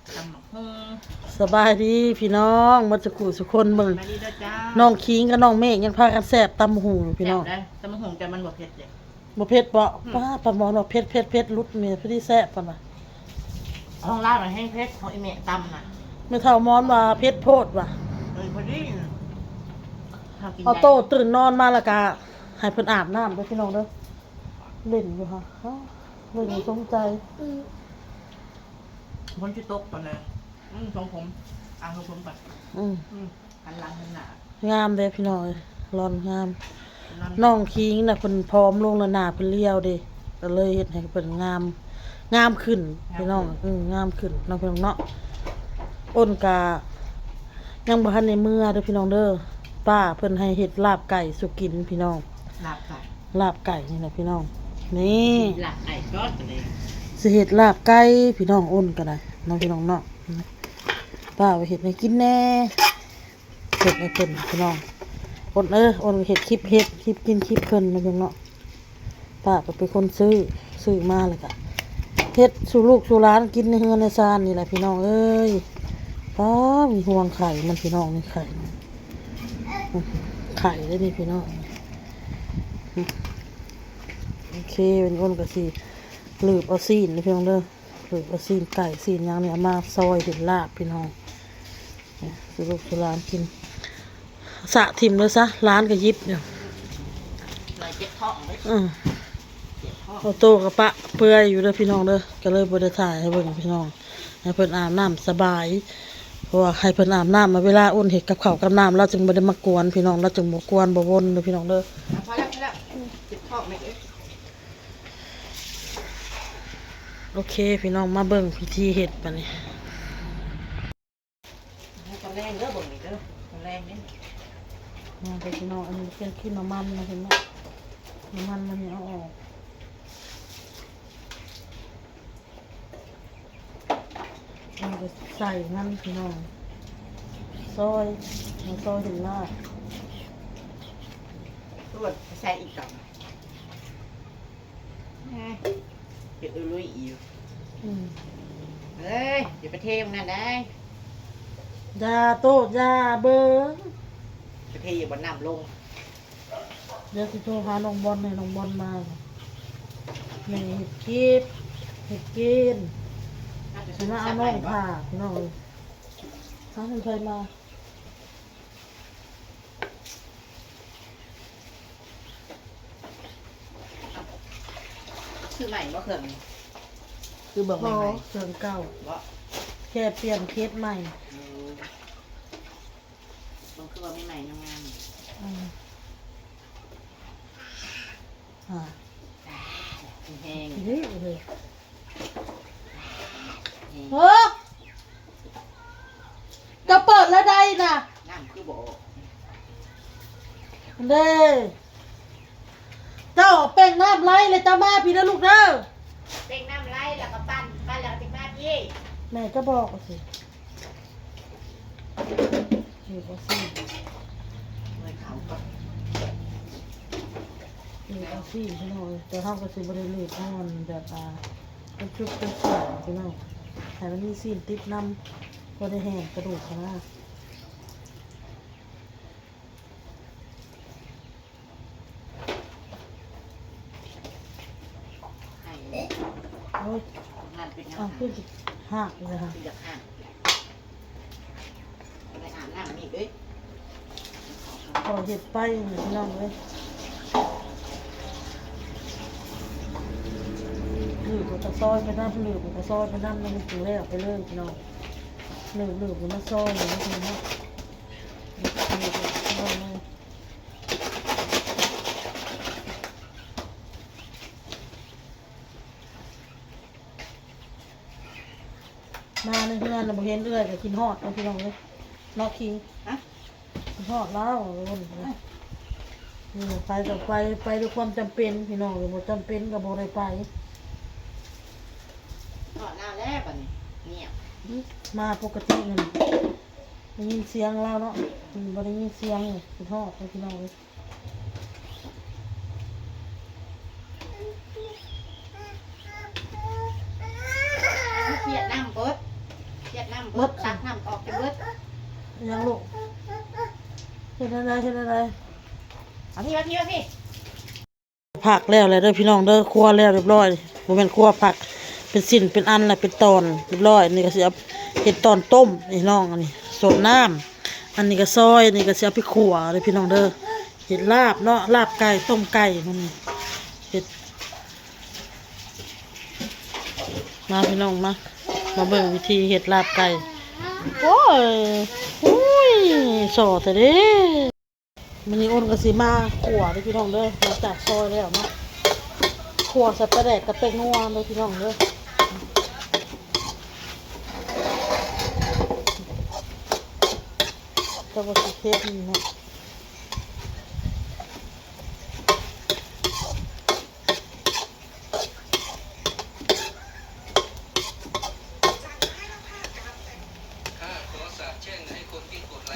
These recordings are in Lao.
ຕຳບັກຫຸ່ງ ສະບາຍດີພີ່ນ້ອງ ໝົດສູ່ຄູ່ສູ່ຄົນ. ເບິ່ງ ສະບາຍດີເດີຈ້າ ນ້ອງຄິງກັບນ້ອງເມກຍັງພາກັນແຊບຕຳບັກຫຸ່ງຢູ່ພີ່ນ້ອງ. ແຊບເດ້ ຕຳບັກຫຸ່ງແຕ່ມັນບໍ່ເຜັດເດ້. ບໍ່ເຜັດເບາະ? ອືມ ປ້າ ປ້າໝອນວ່າເຜັດ ເຜັດ ເຜັດ ຫຼຸດແມ່ ພໍດີແຊບ ເພິ່ນວ່າ. ຂອງລາວນະແຮງເຜັດ ຂອງອີ່ແມ່ຕຳນະ ແມ່ເຖົ້າໝອນວ່າເຜັດໂພດວ່າ. ເອີ ພໍດີ ເອົາໂຕຕື່ນນອນມາແລ້ວກະໃຫ້ເພິ່ນອາບນ້ຳເດີພີ່ນ້ອງເດີ. ເຫຼັ້ນຢູ່ຫະ ເຫຼັ້ນສົມໃຈ. ອືມ ຝົນຊິຕົກປານໃດ? ອືມ ຊົງຜົມ ອ່າງຊົງຜົມກ່ອນ. ອືມ ອືມ ຫັນຫຼັງຫັນໜ້າ. ງາມເດ້ພີ່ນ້ອງເອີຍ ລອນງາມ. ລອນ ນ້ອງຄິງນະ ເພິ່ນຜອມລົງແລ້ວ ໜ້າເພິ່ນລຽວເດ້ ກໍເລີຍເຮັດໃຫ້ເພິ່ນງາມ ງາມຂຶ້ນພີ່ນ້ອງ. ງາມຂຶ້ນ ອືມ ງາມຂຶ້ນເນາະພີ່ນ້ອງເນາະ. ອ້ນກະຍັງບໍ່ທັນໄດ້ເມືອເດີພີ່ນ້ອງເດີ ປ້າເພິ່ນໃຫ້ເຮັດລາບໄກ່ສູ່ກິນພີ່ນ້ອງ. ລາບໄກ່ ລາບໄກ່ນີ້ແຫຼະພີ່ນ້ອງ. ນີ້ ລາບໄກ່ກ່ອນກໍໄດ້ ຊິເຮັດລາບໄກ່ພີ່ນ້ອງ. ອ້ນກໍໄດ້ເນາະພີ່ນ້ອງເນາະ ປ້າວ່າເຮັດໃຫ້ກິນແດ່ ເຮັດໃຫ້ເພິ່ນພີ່ນ້ອງ. ອ້ນເອີຍ ອ້ນເຮັດຄລິບ ເຮັດຄລິບກິນຄລິບເພິ່ນເນາະພີ່ນ້ອງເນາະ. ປ້າກໍເປັນຄົນຊື້ ຊື້ມາແລ້ວກໍເຮັດສູ່ລູກສູ່ຫຼານກິນໃນເຮືອນໃນຊານນີ້ແຫຼະພີ່ນ້ອງເອີຍ. ປ້າ ມີຫ່ວງໄຂ່ມັນພີ່ນ້ອງ ນີ້ໄຂ່ ໄຂ່ເດ້ນີ້ພີ່ນ້ອງ. ໂອເຄ ວັນນີ້ອ້ນກໍຊິລືບເອົາຊີ້ນເດີພີ່ນ້ອງເດີ ລືບເອົາຊີ້ນໄກ່ຊີ້ນຫຍັງນີ້ເອົາມາຊອຍເປັນລາບພີ່ນ້ອງ. ສູ່ລູກສູ່ຫຼານກິນ ສະຖິ້ມເລີຍຊະ ຫຼານກໍຫຍິບຢູ່. ເຈັບທ້ອງເດ້. ອືມ ເຈັບທ້ອງ. ໂອໂຕ້ກໍປະເປືອຍຢູ່ເດີພີ່ນ້ອງເດີ ກໍເລີຍບໍ່ໄດ້ຖ່າຍໃຫ້ເບິ່ງພີ່ນ້ອງ. ໃຫ້ເພິ່ນອາບນ້ຳສະບາຍ ເພາະວ່າໃຫ້ເພິ່ນອາບນ້ຳ ເວລາອ້ນເຮັດກັບເຂົ້າກັບນ້ຳ ລາວຈຶ່ງບໍ່ໄດ້ມາກວນພີ່ນ້ອງ ລາວຈຶ່ງບໍ່ກວນບໍ່ວົນເດີພີ່ນ້ອງເດີ. ພໍແລ້ວ ພໍແລ້ວ ເຈັບທ້ອງແມ່ເອີຍ. ໂອເຄພີ່ນ້ອງ ມາເບິ່ງພິທີເຮັດບາດນີ້. ຕອນແລງເດີ ເບິ່ງນີ້ເດີ ຕອນແລງນີ້. ມາເດີພີ່ນ້ອງ ອັນນີ້ເປັນຂີ້ນ້ຳມັນນະ ເຫັນບໍ່ ນ້ຳມັນມັນນີ້ເອົາອອກ. ມັນກໍໃສ່ມັນພີ່ນ້ອງ ຊອຍ ມາຊອຍເປັນລາບ. ຕົວໃສ່ອີກກ່ອນ ເຮັດລຸຍໆຢູ່. ອືມ ເອີຍ ຢ່າໄປເທມັນນັ້ນໄດ໋. ຢ່າໂຕດ ຢ່າເບິ່ງ ໄປເທຢູ່ບ່ອນນ້ຳລົງ. ດຽວຊິໂທຫານ້ອງບອນ ໃຫ້ນ້ອງບອນມາ ແມ່ເຮັດກິນ ເຮັດກິນ. ຊິມາເອົານ້ອງຖ້າພີ່ນ້ອງເອີຍ. ຫາເງິນໃຜມາ? ຊື້ໃໝ່ບໍ່ເຄື່ອງນີ້? ຄືເບິ່ງໃໝ່ໆ ບໍ່ ເຄື່ອງເກົ່າ ບໍ່ ແຄ່ປ່ຽນເຄສໃໝ່. ເອີ ເບິ່ງຄືວ່າໃໝ່ໆ ງາມໆ. ອືມ ອ່າ ແຮງ ເດ້ ເດ້ ເອີ ເຈົ້າເປີດແລ້ວໃດນະ? ນ້ຳຄືບໍ່ອອກເດ້. ເຈົ້າເປັ່ງນ້ຳໄຫຼແລ້ວເຈົ້າມາພີ້ເດີລູກເດີ. ເປັ່ງນ້ຳໄຫຼແລ້ວກໍປັ່ນ ປັ່ນແລ້ວກໍຊິມາພີ້. ແມ່ກໍບອກວ່າຊິ ນີ້ກໍຊີ້ນ ເມື່ອເຂົາກໍ ນີ້ກໍຊີ້ນ ພີ່ນ້ອງເອີຍ. ແຕ່ເຮົາກໍຊິບໍ່ໄດ້ລືບເອົາອັນແບບ ອ່າ ເປັນຊຸດເປັນສ່ວນພີ່ນ້ອງ ໃຫ້ມັນມີຊີ້ນຕິດນຳ ພໍໄດ້ແຫ້ງກະດູກຫັ້ນນະ. ໂອ້ຍ ນັ້ນເປັນຫຍັງ ອ້າວ ຄືຊິຫັກເລີຍຫະ? ຄືຢາກຫັກ ໄປອາບນ້ຳນີ້ເອີຍ. ຂໍເຮັດໄປນີ້ພີ່ນ້ອງເອີຍ ຫຼືບແລ້ວກໍຊອຍໄປນຳ ຫຼືບແລ້ວກໍຊອຍໄປນຳ ມັນຈຶ່ງແລ້ວໄປເລີຍພີ່ນ້ອງ. ລືບໆ ມາຊອຍນີ້ພີ່ນ້ອງ ລືບໆ ມາຊອຍເລີຍ. ມາໃນເຮືອນນະ ບໍ່ເຫັນເອື້ອຍກໍຄິດຮອດເນາະ ພີ່ນ້ອງເອີຍ ເນາະ ຄິງ? ຮະ? ຄິດຮອດລາວ. ອືມ ໄປກໍໄປ ໄປດ້ວຍຄວາມຈຳເປັນ ພີ່ນ້ອງເອີຍ ບໍ່ຈຳເປັນກໍບໍ່ໄດ້ໄປ. ຮອດລາວແລ້ວບັດນີ້ ງຽບ. ອືມ ມາປົກກະຕິນັ້ນ ໄດ້ຍິນສຽງລາວເນາະ ອືມ ບໍ່ໄດ້ຍິນສຽງ ຄິດຮອດເນາະ ພີ່ນ້ອງເອີຍ. ຄຽດນຳເບິດ ວຽດນາມເບິດ ຕັກນ້ຳອອກຈະເບິດ ຍັງລູກ ເຮັດແນວໃດ ເຮັດແນວໃດ ເອົາພີ້ ມາພີ້ ມາພີ້. ຜັກແລ້ວແຫຼະເດີພີ່ນ້ອງເດີ ຄົວແລ້ວຮຽບຮ້ອຍ ບໍ່ແມ່ນຄົວ ຜັກເປັນຊິ້ນເປັນອັນລະ ເປັນຕອນຮຽບຮ້ອຍ. ນີ້ກໍຊິເອົາເຮັດຕອນຕົ້ມພີ່ນ້ອງ ອັນນີ້ສົດນ້ຳ ອັນນີ້ກໍຊອຍ ອັນນີ້ກໍຊິເອົາໄປຂົ້ວເດີພີ່ນ້ອງເດີ ເຮັດລາບເນາະ ລາບໄກ່ ຕົ້ມໄກ່ ມື້ນີ້ເຮັດ ມາພີ່ນ້ອງມາ ມາເບິ່ງວິທີເຮັດລາບໄກ່. ໂອ້ຍ ໂອ້ຍ ສໍ້ແທ້ເດ້. ມື້ນີ້ອ້ນກໍຊິມາຂົ້ວເດີພີ່ນ້ອງເດີ ຫຼັງຈາກຊອຍແລ້ວເນາະ ຂົ້ວໃສ່ປາແດກກັບແປ້ງນົວເດີພີ່ນ້ອງເດີ ແຕ່ວ່າຊິເຜັດເນາະ.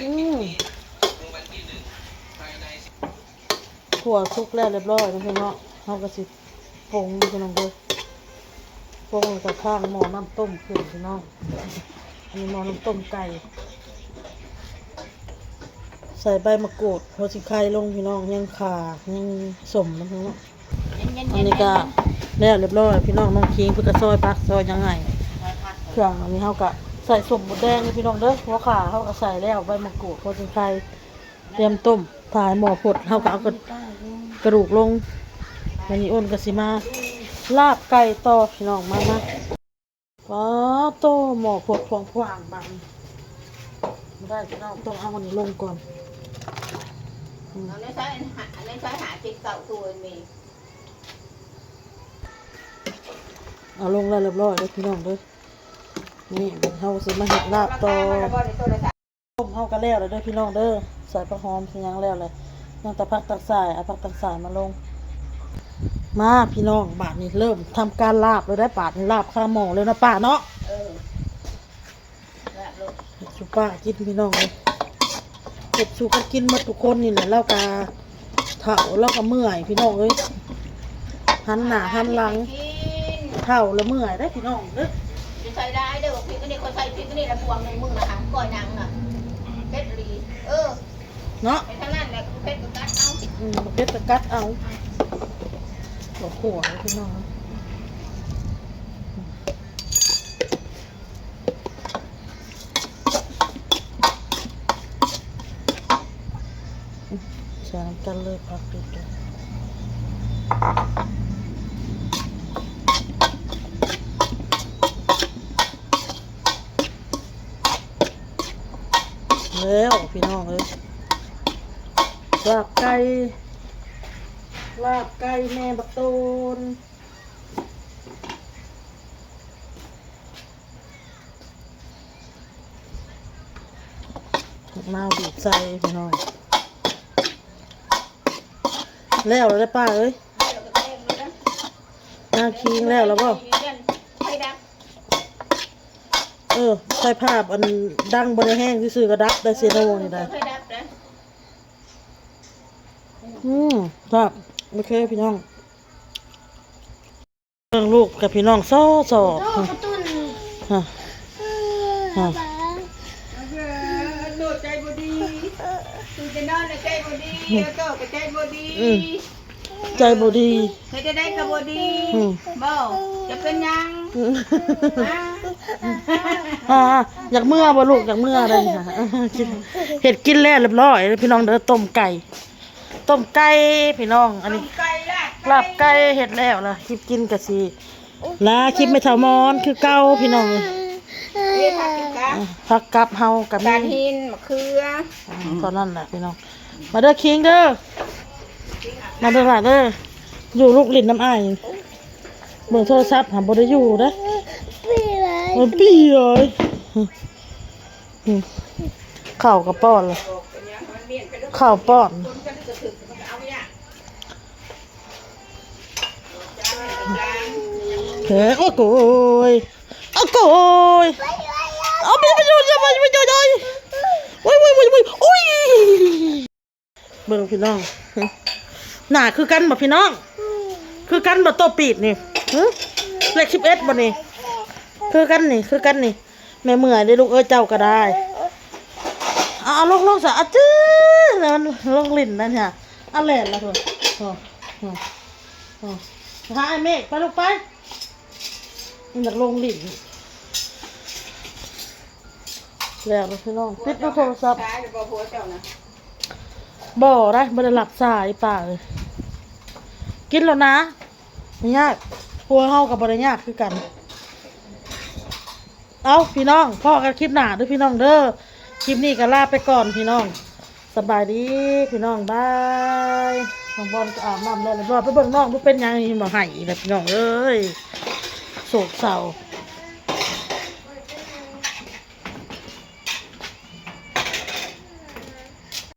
ອືມ ຂົ້ວສຸກແລ້ວຮຽບຮ້ອຍເນາະພີ່ນ້ອງເນາະ ເຮົາກໍຊິປົງເດີພີ່ນ້ອງເດີ ປົງແລ້ວກໍທາງໝໍ້ນ້ຳຕົ້ມຂຶ້ນພີ່ນ້ອງ. ອັນນີ້ໝໍ້ນ້ຳຕົ້ມໄກ່ ໃສ່ໃບມະກູດ ຫົວສີໄຄລົງພີ່ນ້ອງ ແຮງຂ່າ ແຮງສົ້ມເນາະພີ່ນ້ອງ. ອັນນີ້ກໍແລ້ວຮຽບຮ້ອຍພີ່ນ້ອງ ນ້ອງຄິງເພິ່ນກໍຊອຍຜັກຊອຍຫຍັງໃຫ້ ເຄື່ອງອັນນີ້ເຮົາກໍໃສ່ສົ້ມມົດແດງເດີພີ່ນ້ອງເດີ ຫົວຂ່າເຮົາກໍໃສ່ແລ້ວ ໃບມະກູດ ຫົວສີໄຄ ຕຽມຕົ້ມ ຖ້າໃຫ້ໝໍ້ຟົດ ເຮົາກໍເອົາກະ ກະດູກລົງ. ບາດນີ້ອ້ນກໍຊິມາລາບໄກ່ຕໍ່ພີ່ນ້ອງ ມາ ມາ. ປາໂຕ ໝໍ້ຟົດພວງໆ ບາດນີ້ ບໍ່ໄດ້ພີ່ນ້ອງ ຕ້ອງເອົາອັນນີ້ລົງກ່ອນ. ອືມ ເອົາໃນຊອຍ ອັນໃນຊອຍຫ້າສິບເກົ້າ ໂຕນີ້ ເອົາລົງແລ້ວຮຽບຮ້ອຍເດີພີ່ນ້ອງເດີ. ນີ້ ບາດເຮົາຊິມາເຮັດລາບຕໍ່. ຕົ້ມເຮົາກໍແລ້ວແລ້ວເດີພີ່ນ້ອງເດີ ໃສ່ຜັກຫອມໃສ່ຫຍັງແລ້ວແຫຼະ ຍັງແຕ່ຜັກຕັງສາຍ ເອົາຜັກຕັງສາຍມາລົງ. ມາພີ່ນ້ອງ ບາດນີ້ເລີ່ມທຳການລາບແລ້ວໄດ໋ ບາດນີ້ລາບຄາໝໍ້ແລ້ວເນາະປ້າເນາະ. ເອີ ລາບໂລດ ເຮັດສູ່ປ້າກິນພີ່ນ້ອງເອີຍ ເຮັດສູ່ກັນກິນໝົດທຸກຄົນນີ້ແຫຼະ ລາວກໍ ເຖົ້າແລ້ວກໍເມື່ອຍພີ່ນ້ອງເອີຍ ຫັນໜ້າຫັນຫຼັງ ເຖົ້າແລ້ວເມື່ອຍເດ້ພີ່ນ້ອງເດີ. ຢ່າໃສ່ຫຼາຍເດີ ພລິກອັນນີ້ ຂ້ອຍໃສ່ພລິກອັນນີ້ລະພວງໜຶ່ງມື້ນະ ກ້ອຍໜັງນະ ເຜັດອີ່ຫຼີ. ເອີ ເນາະ ເຮັດທາງນັ້ນແຫຼະ ເຜັດກໍກັດເອົາ ອືມ ເຜັດກໍກັດເອົາ. ໂອ້ໂຫ ພີ່ນ້ອງ ໃສ່ນຳກັນເລີຍ ຜັກຕິດກັນ ແລ້ວພີ່ນ້ອງເອີຍ ລາບໄກ່ ລາບໄກ່ແມ່ບັກໂຕນ. ໝາກນາວບີບໃສ່ພີ່ນ້ອງ ແລ້ວແລ້ວເດ້ປ້າເອີຍ ນາງຄີງແລ້ວແລ້ວບໍ່? ເອີ ໃສ່ຜ້າອັນດັງບໍ່ໄດ້ແຮງຊື່ໆ ກໍດັບໄດ້ເຊໂນນີ້ໄດ້. ອືມ ແຊບ ໂອເຄພີ່ນ້ອງ. ເບິ່ງລູກກັບພີ່ນ້ອງຊໍ່ໆ ໂອ້ ກະຕຸ້ນ ຮະ ຮະ ໂຕໃຈບໍ່ດີ ຕື່ນແຕ່ນອນແລ້ວໃຈບໍ່ດີ ໂຕກໍໃຈບໍ່ດີ ອືມ ໃຈບໍ່ດີ ເຮັດຈັ່ງໃດກໍບໍ່ດີ ອືມ ບໍ່ ຈະເປັນຫຍັງ ອືມ ອ່າ ຢາກເມືອບໍ່ລູກ? ຢາກເມືອໄດ໋ ເຮັດກິນແລ້ວຮຽບຮ້ອຍພີ່ນ້ອງເດີ ຕົ້ມໄກ່ ຕົ້ມໄກ່ພີ່ນ້ອງ ອັນນີ້ ຕົ້ມໄກ່ ລາບໄກ່ ລາບໄກ່ເຮັດແລ້ວລະ ຄລິບກິນກະຊິລາ ຄລິບແມ່ເຖົ້າມອນຄືເກົ່າພີ່ນ້ອງ. ນີ້ຜັກກັບ ອ່າ ຜັກກັບເຮົາກະມີ ການຫີນ ໝາກເຂືອ ອ່າ ເທົ່ານັ້ນແຫຼະພີ່ນ້ອງ. ມາເດີຄິງເດີ ມາເດີຫຼານເດີ ຢູ່ລູກຫຼິ້ນນຳອ້າຍ ເບິ່ງໂທລະສັບຫາບໍ່ໄດ້ຢູ່ເດ້ ເອີ ປີ້ເອີຍ. ອືມ ເຂົ້າກໍປ້ອນລະ ເຂົ້າປ້ອນ ເອີ ໂອ້ໂກຍ ໂອ້ໂກຍ ເອົາໄປ ໄປຢູ່ ໄປຢູ່ ໄປຢູ່ ໂອ້ຍ ໂອ້ຍ ໂອ້ຍ ໂອ້ຍ. ເບິ່ງພີ່ນ້ອງ ໜ້າຄືກັນບໍ່ພີ່ນ້ອງ? ຄືກັນບໍ່ໂຕປີບນີ້? ຫຶ ເລກສິບເອັດບໍ່ນີ້? ຄືກັນນີ້ ຄືກັນນີ້. แม่เมื่อยเด้อลูกเอ้ย เจ้าก็ได้ เอา เอาลง ลงซะ อะจื้อ แล้วมันลงหลิ้นนั่นฮะ อะแล่นละเพิ่น โอ้ โอ้ โอ้ หาไอ้เมฆ ไปลูกไป มันอยากลงหลิ้น แล้วล่ะพี่น้อง ปิดโทรศัพท์ ตายแล้วบ่ผัวเจ้านะ บ่ได้ บ่ได้รับสายป้าเอ้ย กินแล้วนะ บ่ยาก ผัวเฮาก็บ่ได้ยากคือกัน เอ้า พี่น้อง พ้อกันคลิปหน้าเด้อพี่น้องเด้อ คลิปนี้ก็ลาไปก่อนพี่น้อง สบายดีพี่น้อง บาย น้องบอลก็อาบน้ำแล้วเรียบร้อย ไปเบิ่งน้องดูเป็นหยัง นี่บ่ให้อีกแล้วพี่น้องเอ้ย โศกเศร้า